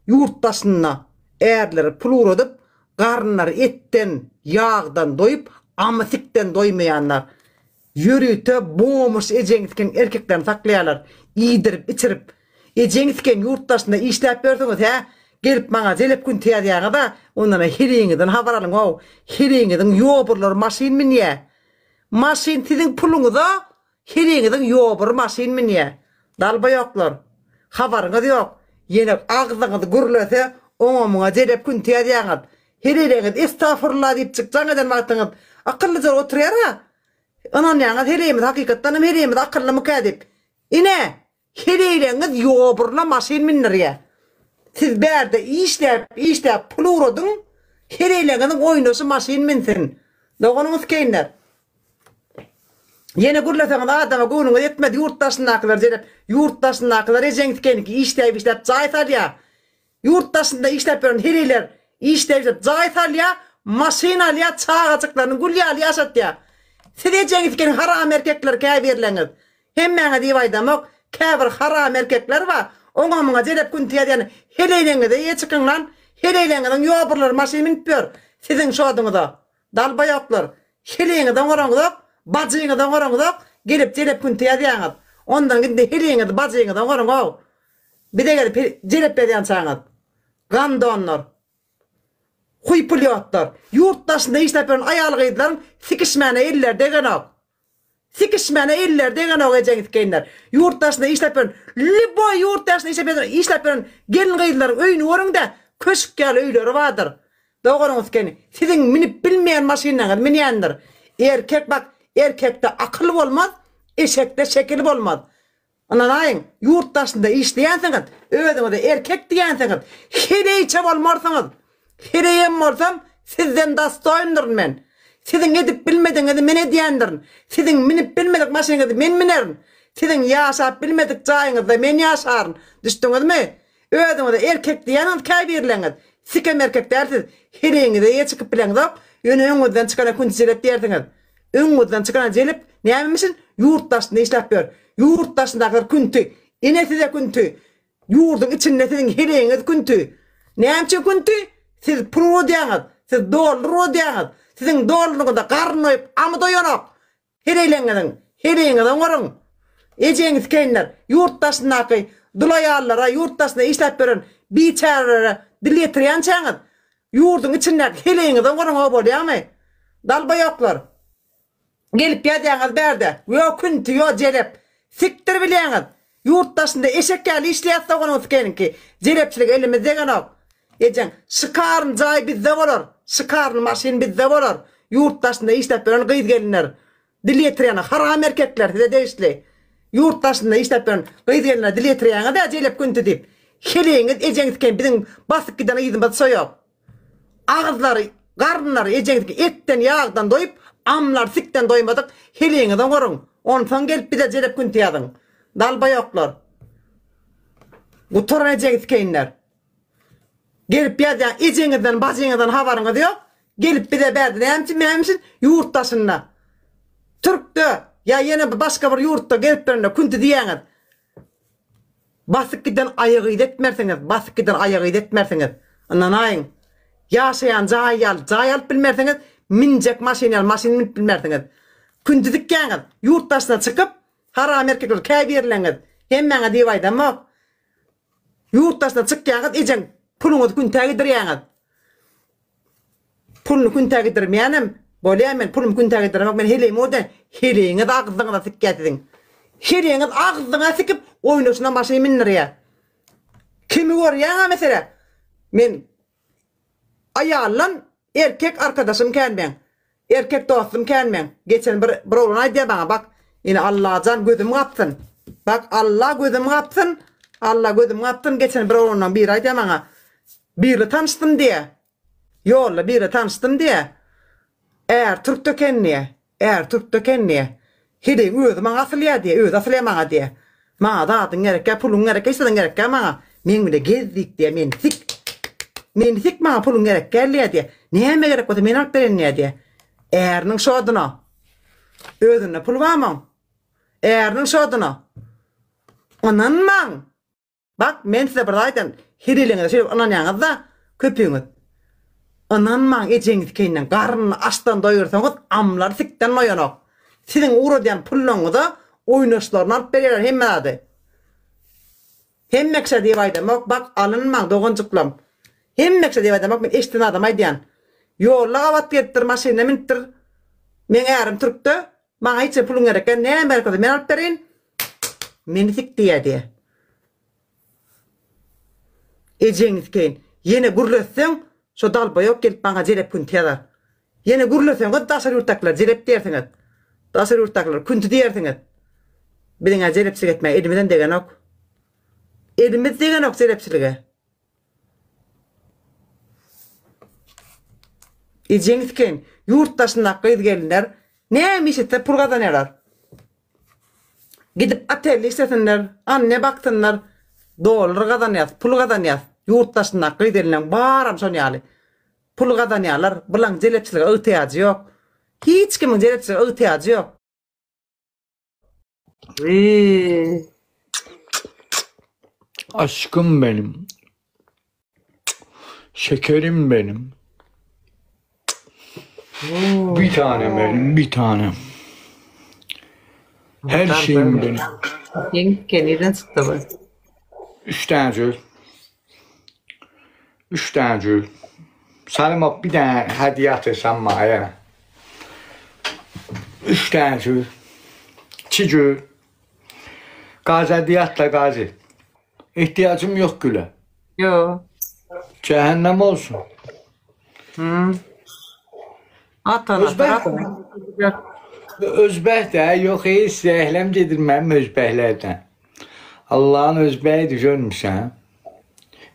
Ýurt daşynda ärleri pul ugradyp, garynlary etden, ýagdan doýup, amy-sikden doýmaýanlar. Ýörite bomyş ejeňi siken erkeklerini saklaýarlar. Iýdirip, içirip. Ejeňi siken ýurt daşynda işläp ýörsüňiz, hä? Gelip maňa jelep künti ýazýaňyz-a, ondan-a heleýiňizden habar alyň-ow. Heleýiňiziň ýoburlary maşyn münýä. Maşyn siziň puluňyza Heleýiňiziň ýobury maşyn münýä. Dalbaýoklar. Habaryňyz ýok. Ýene agzyňyz gürlese, oňa-muňa jelep künti ýazýaňyz. Heleýleňiz estagfurullah diýipjik jaň eden wagtyňyz akyllyja oturýar-a. Ynanýaňyz heleýimiz hakykatdanam heleýimiz akyllymyka diýip. Ine, Heleýleňiz ýoburyna maşyn mindirýä. Siz bärde işläp işläp pul ugradyň, heleýleňiziň oýnaşy maşyn minsin. Doganyňyz keýnler. Ýene gürleseňiz adama göwnüňiz ýetmez ýurt daşyndakylar jelep ýurt daşyndakylar ejeňiz keýniki işläp işläp jaý salýa. Ýurt daşynda işläp ýören heleýler işläp jaý salýa, maşyn alýa, çagajyklaryny gül ýaly ýaşatýa. Siz ejeňiz ekeni haram erkekler käbirleňiz. Hemmäňe diýip aýdamok, käbir haram erkekler bar, oňa muňa jelep künti ýazýan heleýleňize eýe çykyň lan, heleýleňiziň ýoburlary maşyn münüp ýör siziň şoduňyza. Dalbaýoklar, heleýiňizi oňaraňyzok, bajyňyzy oňaraňyzok, gelip jelep künti ýazýaňyz. Ondan indi heleýiňizi bajyňyzy oňaryň-ow. Bize gelip jelep berýänçäňiz. Gandonlar. Huýpulýotlar. Ýurt daşynda işläp ýören aýal-gyzlaryň sikişmäne elleri degenok. Sikişmäne elleri degenok ejeňi sikeýinler. Ýurt daşynda işläp ýören, lýuboý ýurt daşynda işläp ýören, işläp ýören gelin-gyzlaryň öýüni görüň-de, köşk ýaly öýleri bardyr. Doganyňy sikeýin. Siziň münüp bilmeýän maşynyňyzy münýändir. Erkek bak, erkekde akyl bolmaz, eşekde şekil bolmaz. Ynanaýyň, ýurt daşynda işleýänsiňiz, özüňize erkek diýýänsiňiz, heleýçe bolmarsyňyz. Heleýem bolsam, sizden dostoýndyryn men. Siziň edip bilmedigiňizi men edýändirin. Siziň münüp bilmedik maşynyňyzy men münerin. Siziň ýaşap bilmedik jaýyňyzda men ýaşaryn. Düşdüňizmi? Özüňize erkek diýýäniňiz käbirleňiz. Sikem erkek däl siz. Heleýiňize eýe çykyp bileňzok, ýöne öňüňizden çykana künti-jelep diýersiňiz. Öňüňizden çykana jelep nämemişin ýurt daşynda işläp ýör. Ýurt daşyndakylar künti. Ine size künti. Ýurduň içinde siziň heleýiňiz künti. Näme üçin künti? Siz pul uradýaňyz. Siz dollar uradýaňyz. Siziň dollaryňyza garyn doýup, amy doýanok. Heleýleňiziň heleýiňizi oňaryň. Ejeňizi sikeýinler. Ýurt daşyndaky dul aýallara, ýurt daşynda işläp ýören biçärelere dil ýetirýänçäňiz, ýurduň içindäki heleýiňizi oňaryň-ow bolýamy? Dalbaýoklar. Gelip ýazýaňyz bärde. Ýo künti, ýo jelep. Sikdir bilýäňiz. Ýurt daşynda eşek ýaly işleýäs doganyň sikeniňki. Jelepçilik elimiz degenok. Ejeň, şykarny jaý bizde bolar, şykarny maşyn bizde bolar. Ýurt daşynda işläp ýören gyz-gelinler. Dil ýetirýän haram erkekler size degişli. Ýurt daşynda işläp ýören gyz-gelinlere dil ýetirýäňiz-ä jelep künti diýip. Heleýiňiz ejeň siken biziň basyp giden yzymyz şo ýok. Agyzlary, garynlary ejeňiziňki etden, ýagdan doýup, amlary sikden doýmadyk heleýiňizi oňaryň. Onsoň gelip bize jelep künti ýazyň. Dalbaýoklar. Gutaran ejeňi sikeýinler. Gelip ýazýaň ejeňizden, bajyňyzdan habaryňyz ýok. Gelip bize bärde näme üçin, näme üçin ýurt daşynda. Türkde ýa ýene bir başga bir ýurtda gezip ýörende künti diýýäňiz. Basyp giden aýagy idetmersiňiz, basyp giden aýagy idetmersiňiz. Ynanaýyň. Ýaşaýan jaý ýaly jaý alyp bilmersiňiz, münjek maşyn ýaly maşyn münüp bilmersiňiz. Künti dikýäňiz, ýurt daşyna çykyp, haram erkekler käbirleňiz, hemmäňe diýip aýdamok. Ýurt daşyna çykýaňyz, ejeň puluňyzy küntä gidirýäňiz. Puluny küntä gidirmeýänem bolýa men pulumy küntä gidiremok men heleýimi urdan heleýiňiz agzyňyza sikýä siziň heleýiňiz agzyňa sikip oýnaşyna maşyn mindirýä kimi görýäňä meselä men aýaldan erkek arkadaşym kän meň erkek dostum kän meň geçen bir bir oglan aýdýa maňa bak ine Allajan gözüm gapsyn bak Alla gözüm gapsyn Alla gözüm gapsyn geçen bir oglandan biri aýdýa maňa birli tanyşdym diýä Ýolda biri tanyşdym diýä. Är türkde eken diýä. Är türkde eken diýä. Heleýiň özi maňa asylýa diýä, özi asylýa maňa diýä. Maňa zadyň gerekýä, puluň gerekýä, hiç zadyň gerekýä maňa. Meň bile gez diýip diýä, meni sik. Meni sik maňa puluň gerek däl diýä diýä. Näme gerek bolsa men alyp bererin diýä diýä. Äriniň şoduna. Özünde pul barmyň? Äriniň şoduna. Ynanmaň. Bak, men size bir zat aýdan, her eliňize şeýdip ynanýaňyz-da, köpüňiz. Ynanmaň ejeňiz keýinden, garnyny açdan doýursaňyz, amlary sikden doýanok. Siziň ugradýan pullaňyza oýnaşlaryny alyp berýärler hemme zady. Hemme kişä diýip aýdamok, bak, alynmaň, doganjyklam. Hemme kişä diýip aýdamok, men eşiden adama aýdýan. Ýolda gabat gelipdir, maşynyna münüpdir. Meň ärim türkde, Maňa hiç bir puluň gerek däl, näme gerek bolsa men alyp bereýin. Meni sik diýýär diýýär. Ejeňi sikeýin. Ýene gürletseň, şo dalbaýok gelip maňa jelep künti ýazar. Ýene gürleseňiz daşary ýurtdakylar jelep diýersiňiz. Daşary ýurtdakylar künti diýersiňiz. Biziň-ä jelepçilik etmäge elimizem degenok. Elimiz degenok jelepçilige. Ejeňi sikeýin. Ýurt daşyndaky gyz-gelinler näme iş etse pul gazanýarlar. Gidip otelde işlesinler, anne baksynlar, dollar gazanýas, pul gazanýas. Ýurt daşyndaky gyz-gelinleň baram şon ýaly. Pul gazanýarlar, bulaň jelepçilige ygtyýajy ýok. Hiç kimiň jelepçilige ygtyýajy ýok. Aşkym benim. Şekerim benim. Bir tanem benim, bir tanem. Her şeyim benim. Seňki nirden çykdy bu? Üç tane gül. Üç tane gül. Salim bir tane hediye atırsan bana. Üç tane gül. İki gül. Gazi hediye at da Gazi. İhtiyacım yok güle. Yo. Cehennem olsun. Hmm. Atan atar, atan. Özbək də yox, ey, zəhləm gedir mənim özbəklərdən. Allahın özbəyidir, görmüsən?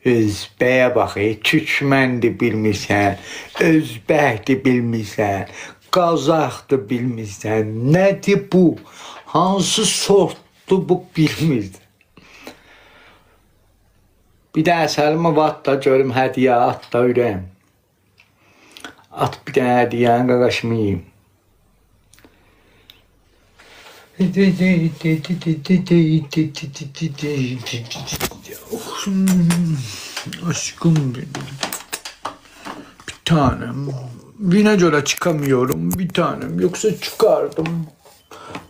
Özbəyə bax, ey, türkməndir bilmirsən, özbəkdir bilmirsən, qazaxdır bilmirsən, nədir bu? Hansı sortdur bu bilmirsən. Bir dənə Səlimə at da görüm hədiyyə at da ürəyim. At bir dənə hədiyyəni qaqaşımı yeyim. Aşkım benim. Bir tanem. Bine göre çıkamıyorum bir tanem. Yoksa çıkardım.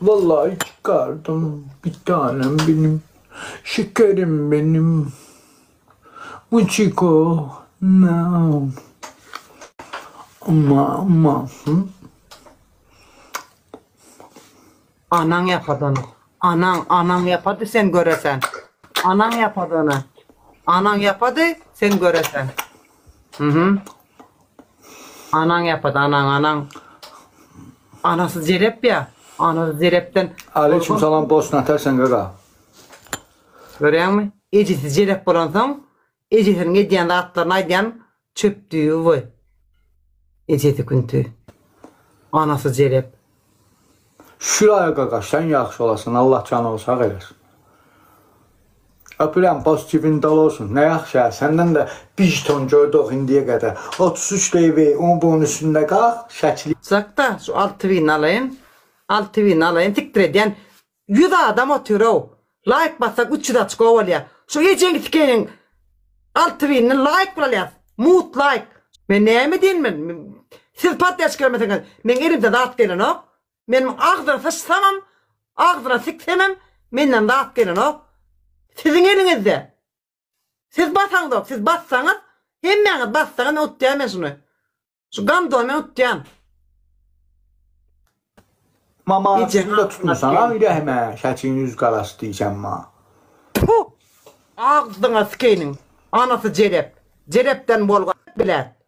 Vallahi çıkardım. Bir tanem benim. Şekerim benim. Muçiko. No. Ama ama. Hı? Anaň ýapady ony. Anaň, anaň ýapady sen göresen. Anaň ýapady ony. Anaň ýapady sen göresen. Mhm. Anaň ýapady, anaň, anaň. Anasy jelep ýa. Anasy jelepden. Aleyküm salam boss natersen gaga. Görýäňmi? Ejesi jelep bolansoň, ejesiniň edýän zatlaryny aýdýan çöp düýbi bu. Ejesi künti. Anasy jelep. Şuraya gaga sen yaxşı olasın Allah canını sağ eləsin. Öpürəm pozitivin dolu olsun. Nə yaxşı hə, səndən də bir jeton gördük indiyə qədər. 33 LV onun bunun üstündə qalx, şəkli Çakda şu 6000 alaýyn. 6000 alaýyn sikdir edýän. 100 adam otyr-ow. Laýk bassak 300 oçko bolýar. Şu ejeňi sikeýin 6000-ni laýk bilen alýas. Mut laýk. Men näme diýen men? Siz poddeşka bermeseňiz, meň elimde zat gelenok. Men agzyna syçsamam, agzyna siksemem menden zat gelenok. Siziň eliňizde. Siz basaňzok, siz bassaňyz, hemmäňiz bassaňyz men utýan men şuny. Şu gandony men utýan. Mama üstünde tutmuşsan ha ürəhmə, şəkin yüz qarası deyirsən ma. Puh! Agzyňa sikeýiniň. Anasy jelep. Jelepden bolga bilet.